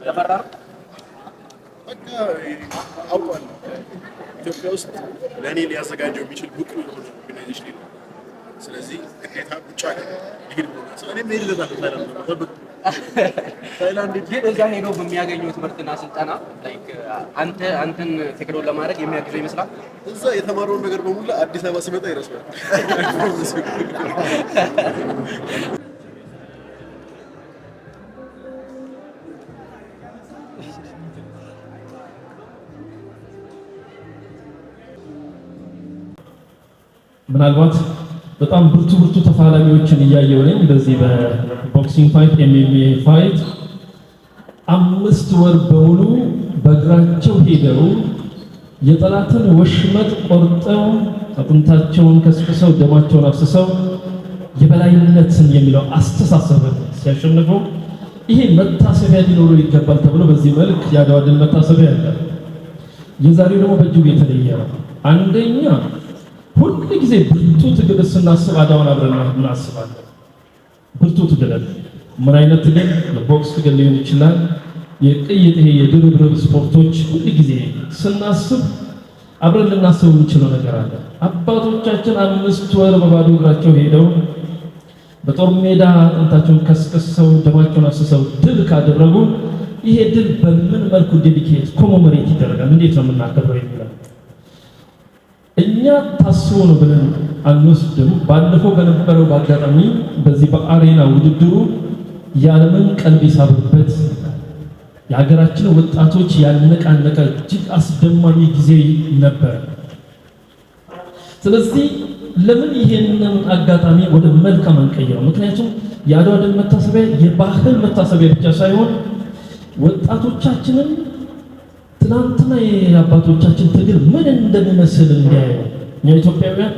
ስለፈራ ነው? በቃ አውቋል። ኢትዮጵያ ውስጥ ለእኔ ሊያዘጋጀው የሚችል ብቁ የሆነ organization የለም። ስለዚህ ግዴታ ውጭ ሀገር ሊሄድ ብሎ እኔም እሄድለታለሁ ታይላንድ ነው፣ ጠብቅ። ታይላንድ ሄጄ ግን እዛ ሄዶ በሚያገኘው ትምህርትና ስልጠና like አንተን tackle ለማድረግ የሚያግዘው ይመስላል። እዛ የተማረውን ነገር በሙሉ አዲስ አበባ ሲመጣ ይረሳዋል። ምናልባት በጣም ብርቱ ብርቱ ተፋላሚዎችን እያየሁ ነኝ። በዚህ በ boxing fight፣ MMA fight 5 ወር በሙሉ በእግራቸው ሄደው የጠላትን ወሽመጥ ቆርጠው አጥንታቸውን ከስክሰው ደማቸውን አፍስሰው የበላይነትን የሚለው አስተሳሰብን ሲያሸንፉ ይሄ መታሰቢያ ሊኖረው ይገባል ተብሎ በዚህ መልክ የአድዋ ድል መታሰቢያ ያለ። የዛሬው ደግሞ በእጅጉ የተለየ ነው። አንደኛ፣ ሁል ጊዜ ብርቱ ትግል ስናስብ አድዋን አብረን እናስባለን። ብርቱ ትግል ምን አይነት ትግል? የቦክስ ትግል ሊሆን ይችላል። የቅይጥ፣ ይሄ የድርብርብ ስፖርቶች ሁል ጊዜ ስናስብ አብረን ልናስብ የምንችለው ነገር አለ። አባቶቻችን 5 ወር በባዶ እግራቸው ሄደው በጦር ሜዳ አጥንታቸውን ከስክሰው ደማቸውን አፍስሰው ድል ካደረጉ ይሄ ድል በምን መልኩ dedicate commemorate ይደረጋል? እንዴት ነው የምናከብረው የሚለው እኛ ታስቦ ነው ብለን አንወስድም። ባለፈው በነበረው በአጋጣሚ በዚህ በ arena ውድድሩ የዓለምን ቀልብ የሳበበት፣ የሀገራችን ወጣቶች ያነቃነቀ እጅግ አስደማሚ ጊዜ ነበር። ስለዚህ ለምን ይሄንን አጋጣሚ ወደ መልካም አንቀይረው? ምክንያቱም የአድዋ ድል መታሰቢያ የባህል መታሰቢያ ብቻ ሳይሆን ወጣቶቻችንን ትናንትና የአባቶቻችን ትግል ምን እንደሚመስል እንዲያዩ። እኛ ኢትዮጵያውያን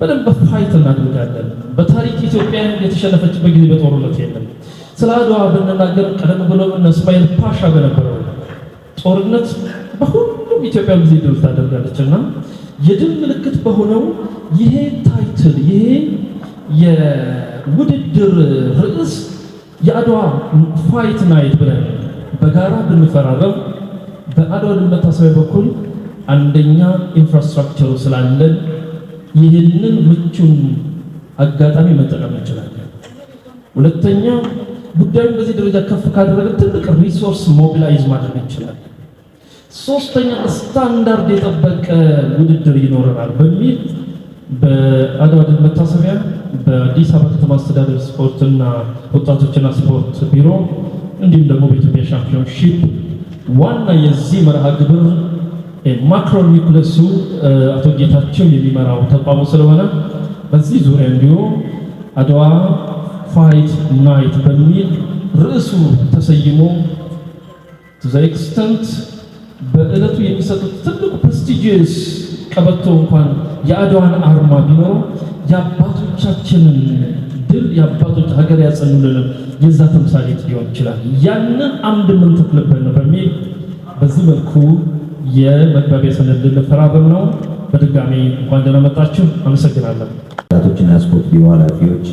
በደንብ fight እናደርጋለን። በታሪክ ኢትዮጵያ የተሸነፈችበት ጊዜ በጦርነት የለም። ስለ አድዋ ብንናገር ቀደም ብሎ እነ እስማኤል ፓሻ በነበረው ጦርነት በሁሉም ኢትዮጵያ ጊዜ ድል ታደርጋለች እና የድል ምልክት በሆነው ይሄ title፣ ይሄ የውድድር ርዕስ የአድዋ fight night ብለን በጋራ ብንፈራረም በአድዋ ድል መታሰቢያ በኩል አንደኛ infrastructure ኡ ስላለን ይህንን ምቹን አጋጣሚ መጠቀም እንችላለን። ሁለተኛ፣ ጉዳዩን በዚህ ደረጃ ከፍ ካደረገ ትልቅ resource mobilize ማድረግ እንችላለን። ሶስተኛ፣ ስታንዳርድ የጠበቀ ውድድር ይኖረናል በሚል በአድዋ ድል መታሰቢያ፣ በአዲስ አበባ ከተማ አስተዳደር ስፖርትና ወጣቶችና ስፖርት ቢሮ እንዲሁም ደግሞ በኢትዮጵያ championship ዋና የዚህ መርሃ ግብር macro nucleus ኡ አቶ ጌታቸው የሚመራው ተቋሙ ስለሆነ በዚህ ዙሪያ እንዲሁ አድዋ fight night በሚል ርዕሱ ተሰይሞ to the extent በዕለቱ የሚሰጡት ትልቁ prestigious ቀበቶ እንኳን የአድዋን አርማ ቢኖረው የአባቶቻችንን ድል፣ የአባቶች ሀገር ያጸኑልንም የዛ ተምሳሌት ሊሆን ይችላል። ያንን አምድ የምንተክልበት ነው በሚል በዚህ መልኩ የመግባቢያ ሰነድ ልንፈራረም ነው። በድጋሚ እንኳን ደህና መጣችሁ። አመሰግናለሁ። ወጣቶችና ስፖርት ቢሮ ኃላፊዎች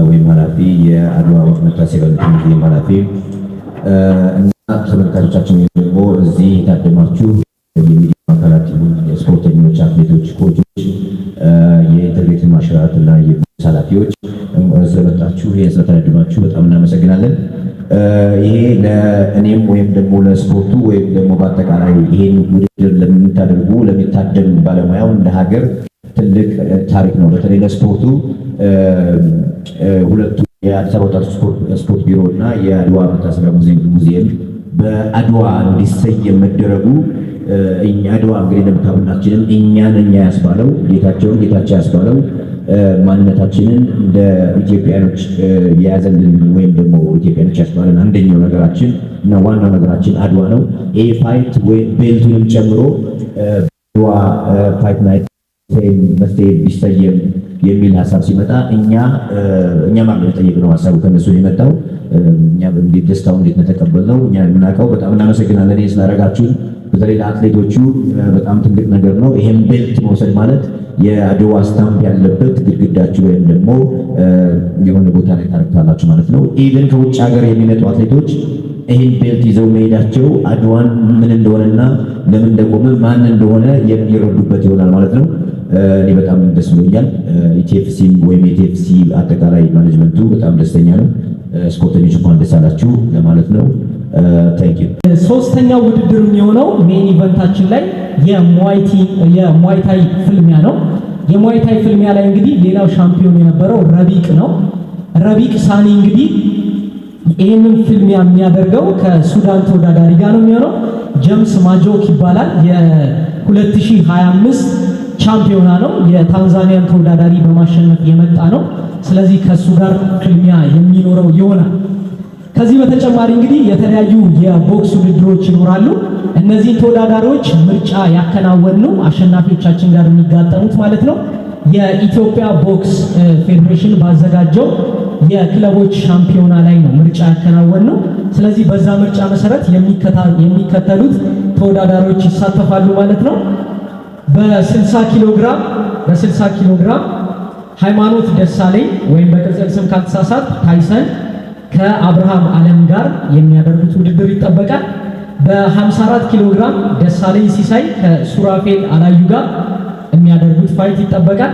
ወይም ኃላፊ፣ የአድዋ መታሰቢያ ሙዚየም ኃላፊ እና ተመልካቾቻችን ወይም ደግሞ እዚህ የታደማችሁ የሚዲያ አካላት ይሁን የስፖርተኞች፣ አትሌቶች፣ coach ኦች፣ የ integrated martial art እና የቦክስ ኃላፊዎች ስለመጣችሁ፣ ይህን ስለተረድማችሁ በጣም እናመሰግናለን። ይሄ ለእኔም ወይም ደግሞ ለስፖርቱ ወይም ደግሞ በአጠቃላይ ይሄን ውድድር ለምታደርጉ ለሚታደም ባለሙያው እንደ ሀገር ትልቅ ታሪክ ነው። በተለይ ለስፖርቱ ሁለቱ የአዲስ አበባ ወጣቶች ስፖርት ቢሮ እና የአድዋ መታሰቢያ ሙዚየም በአድዋ እንዲሰየም መደረጉ አድዋ እንግዲህ እንደምታውቁናችንም እኛን እኛ ያስባለው፣ ጌታቸውን ጌታቸው ያስባለው፣ ማንነታችንን እንደ ኢትዮጵያኖች የያዘልን ወይም ደግሞ ኢትዮጵያኖች ያስባለን አንደኛው ነገራችን እና ዋናው ነገራችን አድዋ ነው። ይሄ fight ወይም belt ኡንም ጨምሮ አድዋ fight night መፍትሄ ቢሰየም የሚል ሀሳብ ሲመጣ እኛ ማለት የጠየቅነው ሀሳቡ ከነሱ የመጣው እኛ እንዴት ደስታው እንዴት እንደተቀበልነው እኛ የምናውቀው። በጣም እናመሰግናለን ይሄን ስላደረጋችሁን። በተለይ ለአትሌቶቹ በጣም ትልቅ ነገር ነው። ይሄን belt መውሰድ ማለት የአድዋ stamp ያለበት ግድግዳችሁ ወይም ደግሞ የሆነ ቦታ ላይ ታረግታላችሁ ማለት ነው። Even ከውጭ ሀገር የሚመጡ አትሌቶች ይህን belt ይዘው መሄዳቸው አድዋን ምን እንደሆነና ለምን እንደቆመ ማን እንደሆነ የሚረዱበት ይሆናል ማለት ነው። እኔ በጣም ደስ ብሎኛል። ETFC ም ወይም የ ETFC አጠቃላይ management ኡ በጣም ደስተኛ ነው። ስፖርተኞች እንኳን ደስ አላችሁ ለማለት ነው። Thank you። ሶስተኛው ውድድር የሚሆነው main event ኣችን ላይ የሙዋይታይ ፍልሚያ ነው። የሙዋይታይ ፍልሚያ ላይ እንግዲህ ሌላው ሻምፒዮን የነበረው ረቢቅ ነው። ረቢቅ ሳኒ እንግዲህ ይህንን ፍልሚያ የሚያደርገው ከሱዳን ተወዳዳሪ ጋር ነው የሚሆነው። ጀምስ ማጆክ ይባላል። የ2025 ቻምፒዮና ነው። የታንዛኒያን ተወዳዳሪ በማሸነፍ የመጣ ነው። ስለዚህ ከሱ ጋር ፍልሚያ የሚኖረው ይሆናል። ከዚህ በተጨማሪ እንግዲህ የተለያዩ የቦክስ ውድድሮች ይኖራሉ። እነዚህን ተወዳዳሪዎች ምርጫ ያከናወኑ አሸናፊዎቻችን ጋር የሚጋጠሙት ማለት ነው የኢትዮጵያ ቦክስ ፌዴሬሽን ባዘጋጀው የክለቦች ሻምፒዮና ላይ ነው ምርጫ ያከናወንነው። ስለዚህ በዛ ምርጫ መሰረት የሚከተሉት ተወዳዳሪዎች ይሳተፋሉ ማለት ነው። በ60 ኪሎ ግራም በ60 ኪሎ ግራም ሃይማኖት ደሳለኝ ወይም በቅጽል ስም ካልተሳሳት ታይሰን ከአብርሃም አለም ጋር የሚያደርጉት ውድድር ይጠበቃል። በ54 ኪሎ ግራም ደሳለኝ ሲሳይ ከሱራፌል አላዩ ጋር የሚያደርጉት fight ይጠበቃል።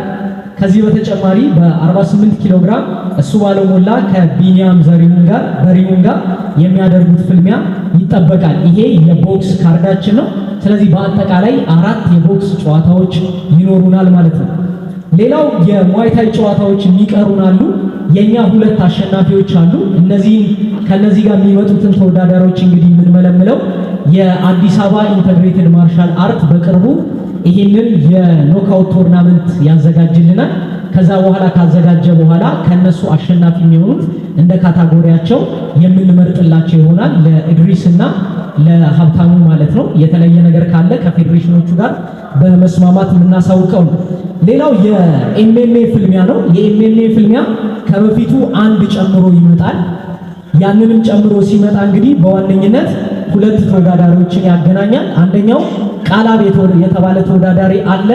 ከዚህ በተጨማሪ በ48 ኪሎ ግራም እሱባለው ሞላ ከቢኒያም ዘሪሁን ጋር በሪሁን ጋር የሚያደርጉት ፍልሚያ ይጠበቃል። ይሄ የቦክስ ካርዳችን ነው። ስለዚህ በአጠቃላይ አራት የቦክስ ጨዋታዎች ይኖሩናል ማለት ነው። ሌላው የሙዋይታይ ጨዋታዎች የሚቀሩን አሉ። የኛ ሁለት አሸናፊዎች አሉ። እነዚህን ከነዚህ ጋር የሚመጡትን ተወዳዳሪዎች እንግዲህ የምንመለምለው የአዲስ አበባ Integrated Martial Art በቅርቡ ይህንን የ knockout tournament ያዘጋጅልናል። ከዛ በኋላ ካዘጋጀ በኋላ ከነሱ አሸናፊ የሚሆኑት እንደ category ያቸው የምንመርጥላቸው ይሆናል፣ ለኢድሪስ እና ለሀብታሙ ማለት ነው። የተለየ ነገር ካለ ከፌዴሬሽኖቹ ጋር በመስማማት የምናሳውቀው ነው። ሌላው የ MMA ፍልሚያ ነው። የ MMA ፍልሚያ ከበፊቱ አንድ ጨምሮ ይመጣል። ያንንም ጨምሮ ሲመጣ እንግዲህ በዋነኝነት ሁለት ተወዳዳሪዎችን ያገናኛል። አንደኛው ቃላብ የተባለ ተወዳዳሪ አለ።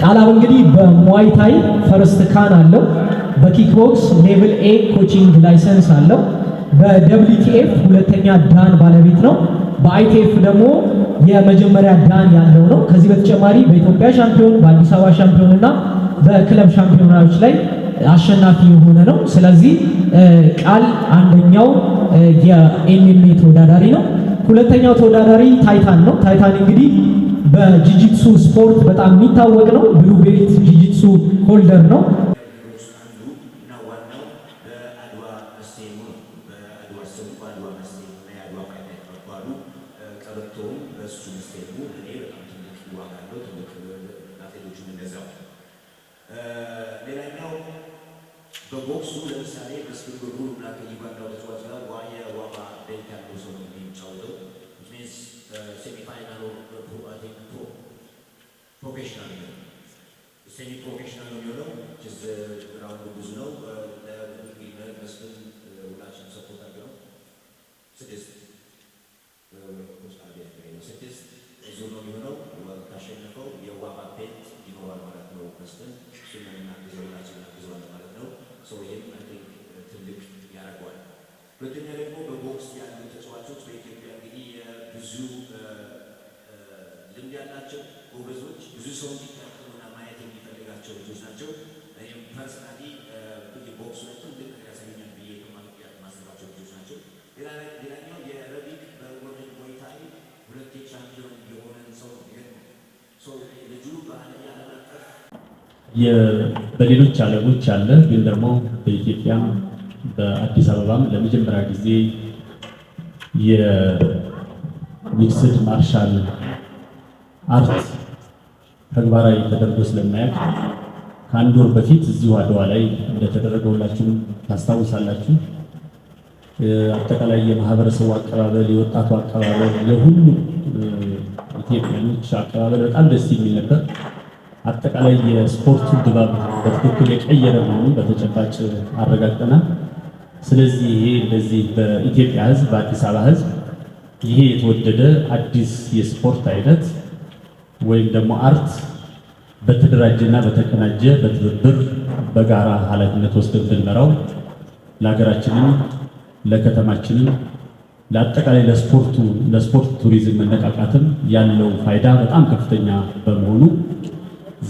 ቃላብ እንግዲህ በ Muay Thai first ካን አለው። በ kickbox level A coaching license አለው። በ WTF ሁለተኛ ዳን ባለቤት ነው። በ ITF ደግሞ የመጀመሪያ ዳን ያለው ነው። ከዚህ በተጨማሪ በኢትዮጵያ ሻምፒዮን፣ በአዲስ አበባ ሻምፒዮን እና በክለብ ሻምፒዮናዎች ላይ አሸናፊ የሆነ ነው። ስለዚህ ቃል አንደኛው የ MMA ተወዳዳሪ ነው። ሁለተኛው ተወዳዳሪ ታይታን ነው። ታይታን እንግዲህ በ jiu-jitsu ስፖርት በጣም የሚታወቅ ነው። Blue belt jiu-jitsu holder ነው። አንዱ እና ዋናው በአድዋ መሰየሙ ነው። በአድዋ ስሙ በአድዋ መሰየሙ እና የአድዋ fight night መባሉ፣ ቀበቶውም በእሱ መሰየሙ እኔ በጣም ትልቅ ዋጋ አለው። ትልቅ አትሌቶቹም እንደዛው። ሌላኛው በቦክሱ ለምሳሌ መስፍን ብሩ እና ከዩጋንዳው ተጫዋች ጋር የዋባ belt ያለው ሰው ነው የሚጫወተው፣ means semifinal ኡ professional ነው፣ semi professional ነው የሚሆነው። Round ኡ ብዙ ነው። እንግዲህ መስፍን ሁላችንም support አድርገው ነው፣ 6 ዙር ነው የሚሆነው። ካሸነፈው የዋባ belt ይኖራል ማለት ነው። መስፍን እሱን እናግዘው፣ ሁላችን እናግዘዋለን ማለት ነው። ይህም I think ትልቅ ያደርገዋል። ሁለተኛ ደግሞ በቦክስ ያሉ ተጫዋቾች በኢትዮጵያ እንግዲህ ብዙ ልምድ ያላቸው ጎበዞች፣ ብዙ ሰው እንዲጠቀሙና ማየት የሚፈልጋቸው ልጆች ናቸው። እኔም personally ቦክሱ ላይ ትልቅ ነገር ያሳዩኛል ብዬ የማስባቸው ልጆች ናቸው። ሌላኛው የረቢክ በ World Muay Thai ሁለቴ ቻምፒዮን የሆነን ሰው ነው የሚገጥመው። ልጁ በዓለም አቀፍ በሌሎች ዓለሞች ያለ ግን ደግሞ በኢትዮጵያም በአዲስ አበባም ለመጀመሪያ ጊዜ የ mixed martial art ተግባራዊ ተደርጎ ስለማያውቅ ከአንድ ወር በፊት እዚሁ አድዋ ላይ እንደተደረገ ሁላችሁም ታስታውሳላችሁ። አጠቃላይ የማህበረሰቡ አቀባበል፣ የወጣቱ አቀባበል፣ የሁሉም ኢትዮጵያኖች አቀባበል በጣም ደስ የሚል ነበር። አጠቃላይ የስፖርቱ ድባብ በትክክል የቀየረ መሆኑን በተጨባጭ አረጋግጠናል። ስለዚህ ይሄ እንደዚህ በኢትዮጵያ ሕዝብ፣ በአዲስ አበባ ሕዝብ ይሄ የተወደደ አዲስ የስፖርት አይነት ወይም ደግሞ art በተደራጀና በተቀናጀ በትብብር በጋራ ኃላፊነት ወስደን ብንመራው ለሀገራችንም ለከተማችንም ለአጠቃላይ ለስፖርቱ ለስፖርት ቱሪዝም መነቃቃትም ያለው ፋይዳ በጣም ከፍተኛ በመሆኑ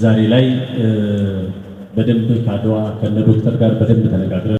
ዛሬ ላይ በደንብ ከአድዋ ከነ ዶክተር ጋር በደንብ ተነጋግረን